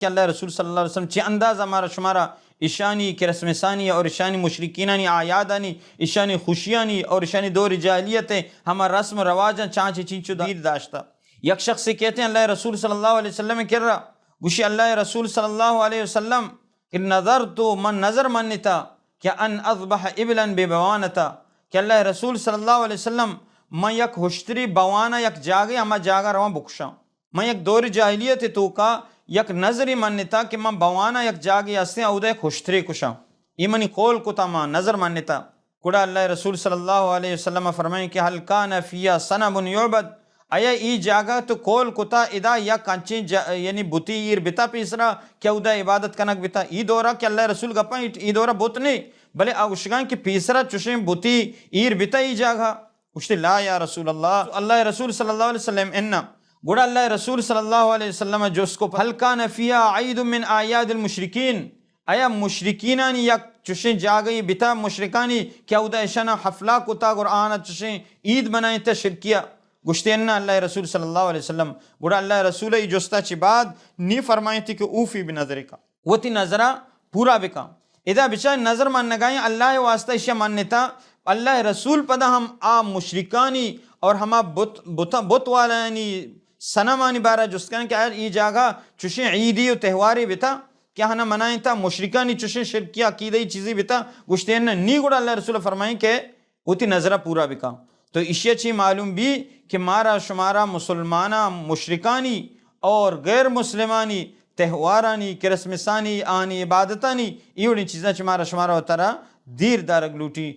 کہ اللہ رسول صلی اللہ علیہ وسلم چہ اندازہ مارا شمارا ایشانی کرسمسانی اور ایشانی مشرکینانی اعیادانی، ایشانی خوشیانی اور ایشانی دور جاہلیت ہما رسم و رواجاں چانچے چینچو دیر داشتا۔ یک شخص کہتے ہیں اللہ رسول صلی اللہ علیہ وسلم کرا گوشی، اللہ رسول صلی اللہ علیہ وسلم کہ نذرت، من نذر منتا کہ ان اذبح ابلا ببوانتا، کہ اللہ رسول صلی اللہ علیہ وسلم من یک ہشتری بوانا یک جاگے ہما جاگا رواں بکشاں۔ من یک دور جاہلیت توکا یک نذری منتا کہ من بوانا یک جاگے ہستیں اودا یک ہشترے کشاں۔ اے منی قول کتا، ما نذر منتا۔ گڑا اللہ رسول صلی اللہ علیہ وسلم فرمائیں کہ هل كان فيها صنم يعبد، آیا ای جاگہ تو قول کتا ادا یک انچیں جا-، یعنی بتی ایر بتا پیسرا کہ اودا عبادت کنگ بتا؟ ای دورا کہ اللہ رسول گپاں ای، ای دورا بت نے، بلے آ گوشگاں کہ پیسرا چوشیں بتی ایر بتا ای جاگہ؟ گوشتی، لا یا رسول اللہ، اللہ رسول صلی اللہ علیہ وسلم انا۔ گڑا اللہ رسول صلی اللہ علیہ وسلم جست کو، هل كان فيها عيد من اعياد المشركين؟ آیا مشرکینانی یک چوشیں جاگہی بتا مشرکانی کہ اودا اشانا حفلہ کتا، قرآن چوشیں عید منائینتا شرکیا؟ گوشتی، انا اللہ رسول صلی اللہ علیہ وسلم۔ گڑا اللہ رسول ای جستا چی بعد نی فرمائیتی کہ اوفی بنذرک، وتی نذرا پورا بکاں۔ ادا بچار نذر منگائیں اللہ واسطہ اشیا منتا۔ اللہ رسول پدا ہم آ مشرکانی اور ہما بت، بت، بت والانی صنمانی بارہ جست کنن کہ آیا ای جاگہ چوشیں عیدی و تہواری بتا کہ ہنا منائینتا، مشرکانی چوشیں شرکی عقیدہ چیزی بتا؟ گوشتی، نہ، نی۔ گڑا اللہ رسول فرمائیں کہ وتی نذرا پورا بکاں۔ تو اشیا چی معلوم بی کہ مارا شمارا مسلماناں مشرکانی اور غیر مسلمانی تہوارانی، کرسمسانی، آنی عبادتانی، ای وڑیں چیزاں چہ مارا شمارا وترا دیر دارگ لوٹی۔